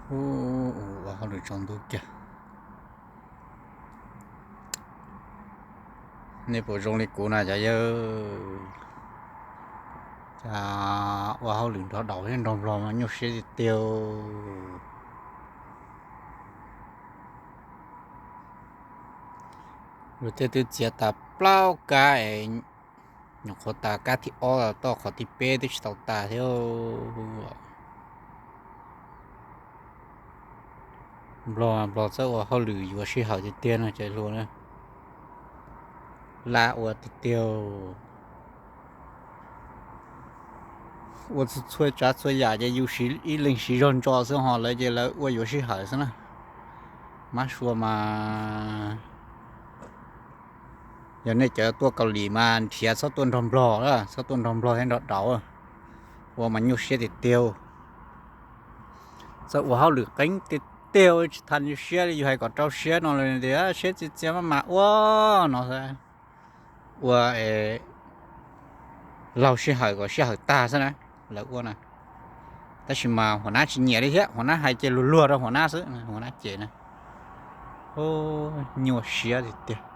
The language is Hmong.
Ua hauj lwm tsaus ntuj kiag. Nej puas zoo li kuv na cov yawg? Cas ua hauj lwm nrog daus thiab nrog nplog mas nyuaj siab tiag tiag. Luag tej twb txiav tas plaub kab es nyuam qhuav tas kab thib ob, toj qhov thib peb twb tsis tau tas thiab. Nplog, nplog txawj ua hauj lwm yuav sij hawm tiag tiag no ces luag na, laj ua tiag tiag. Ua txhua txhua tsav txhua yam ces yus siv ib leeg siv zog ntso xwb ho lawv ces lawv ua yuav sij hawm xwb na. Mab sua mas yog nej cov tuaj Kaus Lim mas nrhiav txhob tuaj nrog nplog, txhob tuaj nrog nplog thiab nrog daus, ua mas nyuaj siab tiag tiag. Txawj ua hauj lwm qeeb tiag tiag, tsis tas nyuaj siab li yus hais kom rau siab no los tias siab txias txias maj mam ua no, ua laug sij hawm kom sij hawm tag xwb na, lawv ua na. Tab sis mas Huam Nab tsis nyiam li thiab, Huam Nab hais ces luag luag rau Huam Nab xwb, Huam Nab cem na. Nyuaj siab tiag tiag.